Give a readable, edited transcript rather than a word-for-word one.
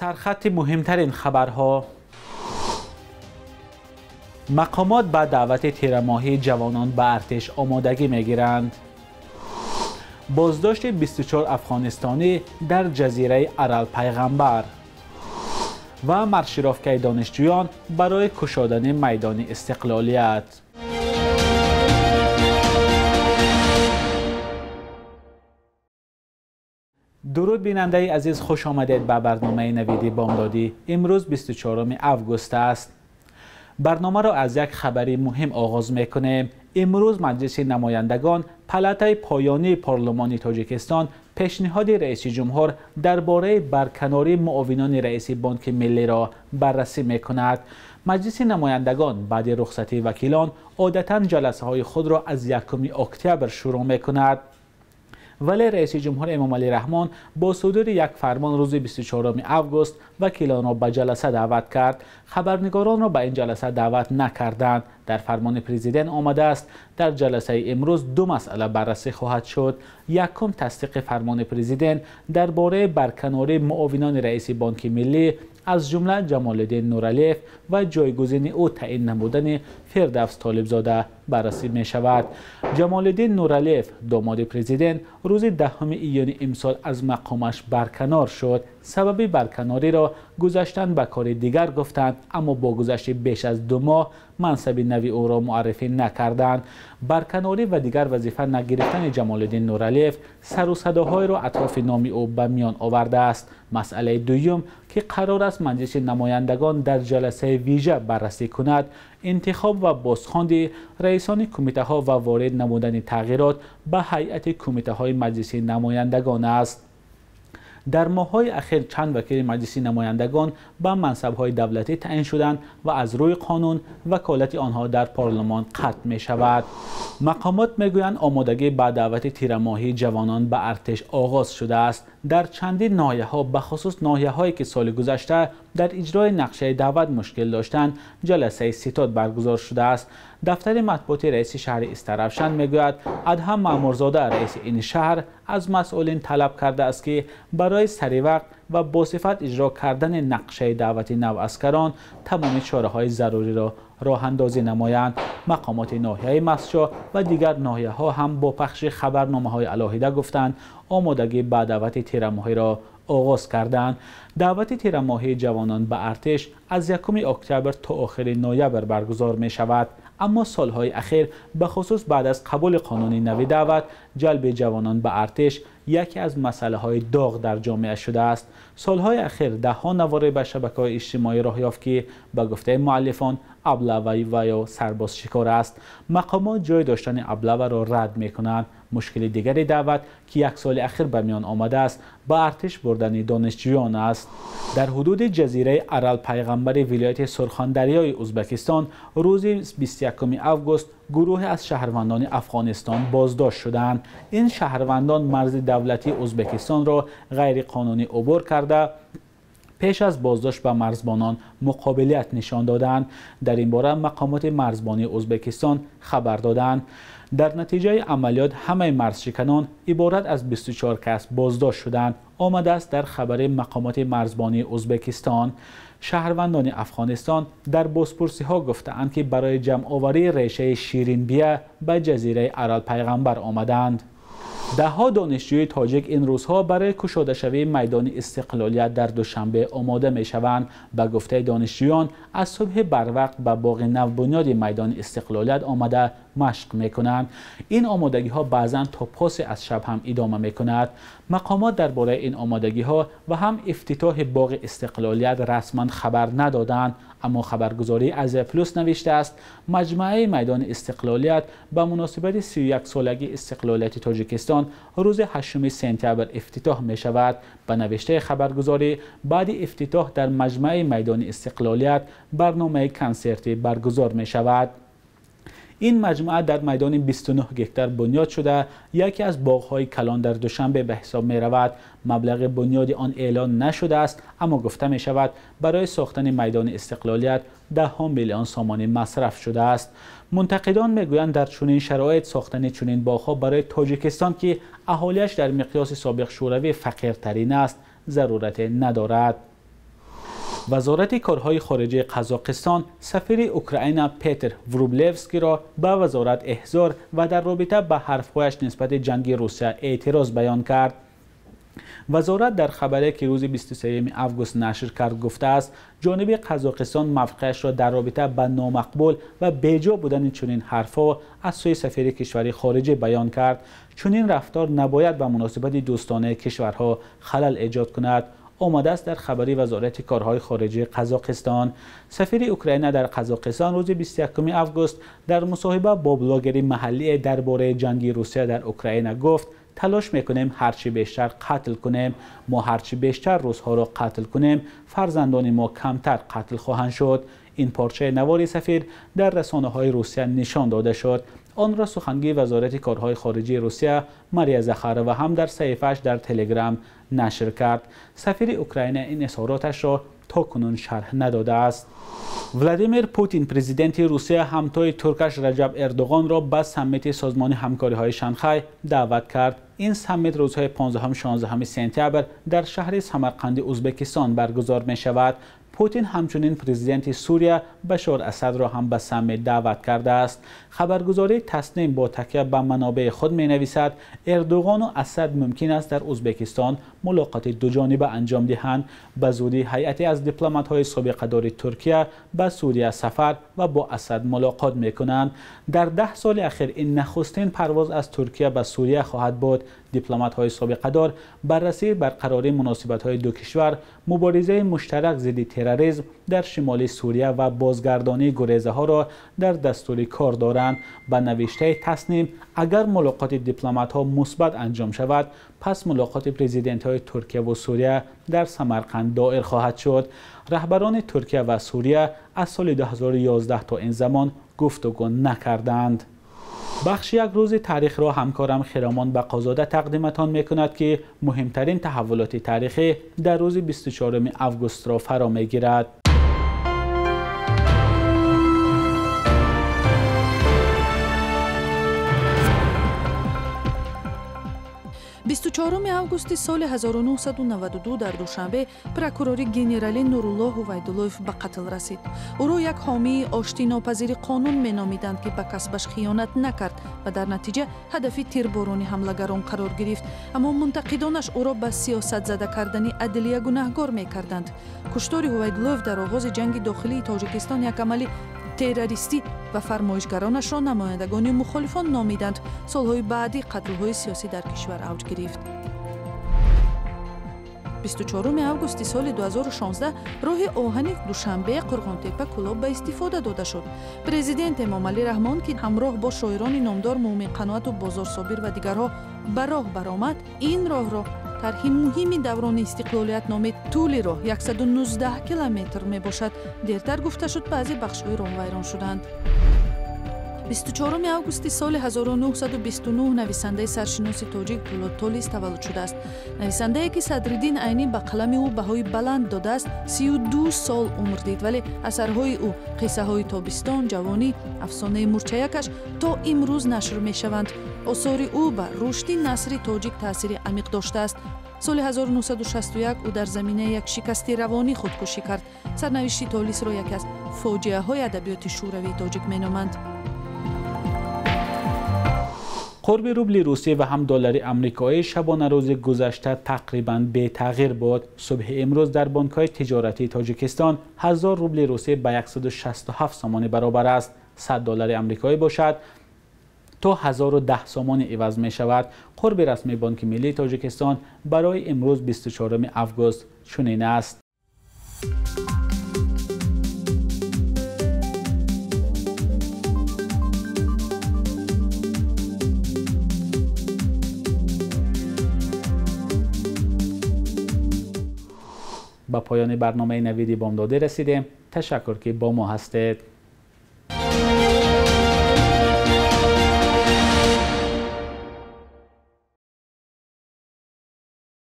Сархати муҳимтарин хабарҳо. Мақомот ба даъвати тирамоҳии ҷавонон ба артиш омодагӣ мегиранд. Боздошти 24 афғонистонӣ дар ҷазираи Арал Пайғамбар ва маршировкаи донишҷӯён барои кушодани майдони истиқлолият. Дуруд бинандаи азиз, хуш омадед ба барномаи навиди бомдодӣ. Имрӯз 24 август аст. Барномаро аз як хабари муҳим оғоз мекунем. Имрӯз Маҷлиси намояндагон, палатаи поёнии парлумони Тоҷикистон, пешниҳоди раиси ҷумҳур дар бораи барканории муовинони раиси Бонки Миллиро баррасӣ мекунад. Маҷлиси намояндагон баъди рухсати вакилон одатан ҷаласаҳои худро аз 1 октябр шурӯъ мекунад. Вале раиси ҷумҳур Эмомалӣ Раҳмон бо судури як фармон рӯзи 24 август вакилонро ба ҷаласа даъват кард. Хабарнигоронро ба ин ҷаласа даъват накарданд. Дар фармони президент омадааст, дар ҷаласаи имрӯз ду масъала баррасӣ хоҳад шуд. Якум, тасдиқи фармони президент дар бораи барканории муовинони раиси Бонки Миллӣ аз ҷумла Ҷамолиддин Нуралиев ва ҷойгузини ӯ таъин намудани Фирдавс Толибзода баррасӣ мешавад. Ҷамолиддин Нуралиев, домоди президент, рӯзи 10 июни имсол аз мақомаш барканор шуд. Сабаби барканориро гузаштан ба кори дигар гуфтанд, аммо бо гузашти беш аз 2 моҳ мансаби нави ӯро муаррифӣ накарданд. Барканорӣ ва дигар вазифа нагирифтани Ҷамолиддин Нуралиев сару садоҳоеро атрофи номи ӯ ба миён овардааст. Масъалаи дуюм, ки қарор аст Маҷлиси намояндагон дар ҷаласаи вижа баррасӣ кунад, интихоб ва бозхонди раисони кумитаҳо ва ворид намудани тағйирот ба ҳайати кумитаҳои Маҷлиси намояндагон аст. Дар моҳҳои ахир чанд вакили Маҷлиси намояндагон ба мансабҳои давлатӣ таъин шуданд ва аз рӯи қонун ваколати онҳо дар парлумон қатъ мешавад. Мақомот мегӯянд омодагӣ ба даъвати тирамоҳии ҷавонон ба артиш оғоз шудааст. Дар чандин ноҳияҳо, бахусус ноҳияҳое ки соли гузашта дар иҷрои нақшаи даъват мушкил доштанд, ҷаласаи ситод баргузор шудааст. Дафтари матбуоти раиси шаҳри Истаравшан мегӯяд, Адҳам Маъмурзода, раиси ин шаҳр, аз масъулин талаб кардааст, ки барои саривақт ва бо сифат иҷро кардани нақшаи даъвати наваскарон тамоми чораҳои заруриро роҳандозӣ намоянд. Мақомоти ноҳияи Мастчоҳ ва дигар ноҳияҳо ҳам бо пахши хабарномаҳои алоҳида гуфтанд, омодагӣ ба даъвати тирамоҳиро оғоз карданд. Даъвати тирамоҳии ҷавонон ба артиш аз 1 октябр то охири ноябр баргузор мешавад. Аммо солҳои ахир, бахусус баъд аз қабули қонуни нави даъват, ҷалби ҷавонон ба артиш яке аз масъалаҳои доғ дар ҷомеа шудааст. Солҳои ахир даҳҳо наворе ба шабакаҳои иҷтимоӣ роҳ ёфт, ки ба гуфтаи муаллифон аблава ва ё сарбозшикор аст. Мақомот ҷой доштани аблаваро рад мекунанд. Мушкили дигари даъват, ки як соли ахир ба миён омадааст, ба артиш бурдани донишҷӯён аст. Дар ҳудуди ҷазираи Арал Пайғамбари вилояти Сурхондарёи Ӯзбекистон рӯзи 21 август гурӯҳе аз шаҳрвандони Афғонистон боздошт шуданд. Ин шаҳрвандон марзи давлатии Ӯзбекистонро ғайриқонунӣ убур карда, пеш аз боздошт ба марзбонон муқобилият нишон доданд. Дар ин бора мақомоти марзбонии Ӯзбекистон хабар доданд. Дар натиҷаи амалиёт ҳамаи марзшиканон иборат аз 24 кас боздошт шуданд, омадааст дар хабари мақомоти марзбонии Ӯзбекистон. Шаҳрвандони Афғонистон дар бозпурсиҳо гуфтаанд, ки барои ҷамъоварии решаи ширинбия ба ҷазираи Арал Пайғамбар омаданд. Даҳҳо донишҷӯи тоҷик ин рӯзҳо барои кушодашавии майдони истиқлолият дар Душанбе омода мешаванд. Ба гуфтаи донишҷӯён, аз субҳи барвақт ба боғи навбунёди майдони истиқлолият омада машқ мекунанд. Ин омодагиҳо баъзан то посе аз шаб ҳам идома мекунад. Мақомот дар бораи ин омодагиҳо ва ҳам ифтитоҳи боғи истиқлолият расман хабар надоданд. Аммо хабаргузории Азия Плюс навиштааст, маҷмӯаи майдони истиқлолият ба муносибати 31-солагии истиқлолияти Тоҷикистон рӯзи 8 сентябр ифтитоҳ мешавад. Ба навиштаи хабаргузорӣ, баъди ифтитоҳ дар маҷмӯаи майдони истиқлолият барномаи консертӣ баргузор мешавад. Ин маҷмӯа дар майдони 29 гектар бунёд шуда, яке аз боғҳои калон дар Душанбе ба ҳисоб меравад. Маблағи бунёди он эълон нашудааст, аммо гуфта мешавад барои сохтани майдони истиқлолият даҳҳо миллион сомонӣ масраф шудааст. Мунтақидон мегӯянд дар чунин шароит сохтани чунин боғҳо барои Тоҷикистон, ки аҳолиаш дар миқёси собиқ Шӯравӣ фақиртарин аст, зарурате надорад. Вазорати корҳои хориҷии Қазоқистон сафири Украина Петр Врублевскийро ба вазорат эҳзор ва дар робита ба ҳарфҳояш нисбати ҷанги Русия эътироз баён кард. Вазорат дар хабаре ки рӯзи 23 август нашр кард гуфтааст, ҷониби Қазоқистон мавқеашро дар робита ба номақбул ва беҷо будани чунин ҳарфҳо аз сӯи сафири кишвари хориҷӣ баён кард. Чунин рафтор набояд ба муносибати дӯстонаи кишварҳо халал эҷод кунад. Омадааст дар хабари Вазорати корҳои хориҷии Қазоқистон. Сафири Украина дар Қазоқистон рӯзи 21 август дар мусоҳиба бо блогери маҳаллӣ дар бораи ҷанги Русия дар Украина гуфт: талош мекунем ҳарчи бештар қатл кунем. Мо ҳарчи бештар русҳоро қатл кунем, фарзандони мо камтар қатл хоҳанд шуд. Ин порчаи навори сафир дар расонаҳои Русия нишон дода шуд. Онро сухангӯи Вазорати корҳои хориҷии Русия Мария Захарова ҳам дар саҳифааш дар Телеграм нашр кард. Сафири Украина ин изҳороташро то кунун шарҳ надодааст. Владимир Путин, президенти Русия, ҳамтои туркаш Раҷаб Эрдоғонро ба саммити Созмони ҳамкориҳои Шанхай даъват кард. Ин саммит рӯзҳои 15-16 сентябр дар шаҳри Самарқанди Ӯзбекистон баргузор мешавад. Путин ҳамчунин президенти Сурия Башор Асадро ҳам ба саммит даъват кардааст. Хабаргузории Тасним бо такя ба манобеи худ менависад, Эрдоғону Асад мумкин аст дар Ӯзбекистон мулоқоти дуҷониба анҷом диҳанд. Ба зудӣ ҳайате аз дипломатҳои собиқадори Туркия ба Сурия сафар ва бо Асад мулоқот мекунанд. Дар 10 соли ахир ин нахустин парвоз аз Туркия ба Сурия хоҳад буд. Дипломатҳои собиқадор баррасии барқарории муносибатҳои ду кишвар, муборизаи муштарак зидди терроризм дар шимоли Сурия ва бозгардонии гурезаҳоро дар дастури кор доранд. Ба навиштаи Тасним, агар мулоқоти дипломатҳо мусбат анҷом шавад, пас мулоқоти президентҳои Туркия ва Сурия дар Самарқанд доир хоҳад шуд. Раҳбарони Туркия ва Сурия аз соли 2011 то ин замон гуфтугӯ накарданд. Бахши як рӯзи таърихро ҳамкорам Хиромон Бақозода тақдиматон мекунад, ки муҳимтарин таҳаввулоти таърихӣ дар рӯзи 24 августро фаро мегирад. Бисту чоруми августи соли 1992 дар Душанбе прокурори генералӣ Нурулло Ҳувайдуллоев ба қатл расид. Ӯро як ҳомии оштинопазири қонун меномиданд, ки ба касбаш хиёнат накард ва дар натиҷа ҳадафи тирборони ҳамлагарон қарор гирифт. Аммо мунтақидонаш ӯро ба сиёсатзада кардани адлия гунаҳгор мекарданд. Куштори Ҳувайдуллоев дар оғози ҷанги дохилии Тоҷикистон як амали террористӣ ва фармоишгаронашро намояндагони мухолифон номиданд. Солҳои баъдӣ қатлҳои сиёсӣ дар кишвар авҷ гирифт. 24 августи соли 2016 роҳи оҳани Душанбе Қурғонтепа Кӯлоб ба истифода дода шуд. Президент Эмомалӣ Раҳмон, ки ҳамроҳ бо шоирони номдор Муъмин Қаноату Бозорсобир ва дигарҳо ба роҳ баромад, ин роҳро тарҳи муҳими даврони истиқлолият номид. Тӯли роҳ 119 километр мебошад. Дертар гуфта шуд, баъзе бахшҳои роҳ вайрон шуданд. 24 августи соли 1929 нависандаи саршиноси тоҷик Пулод Толис таваллуд шудааст. Нависандае ки Садриддин Айнӣ ба қалами ӯ баҳои баланд додааст, 32 сол умр дид, вале асарҳои ӯ қиссаҳои тобистон, ҷавонӣ, афсонаи мурчаякаш то имрӯз нашр мешаванд. Осори ӯ ба рушди насри тоҷик таъсири амиқ доштааст. Соли 1961 ӯ дар заминаи як шикасти равонӣ худкушӣ кард. Сарнавишти Толисро яке аз фоҷиаҳои адабиёти шӯравии тоҷик меноманд. Қурби рубли русӣ ва ҳам доллари амрикоӣ шабонарӯзи гузашта тақрибан бетағйир буд. Субҳи имрӯз дар бонкҳои тиҷоратии Тоҷикистон 1000 рубли русӣ ба 167 сомонӣ баробар аст. 100 доллари амрикоӣ бошад то 1010 сомонӣ иваз мешавад. Қурби расмии Бонки Миллии Тоҷикистон барои имрӯз 24 август чунин аст. Ба поёни барномаи Навиди Бомдодӣ расидем. Ташаккур, ки бо мо ҳастед.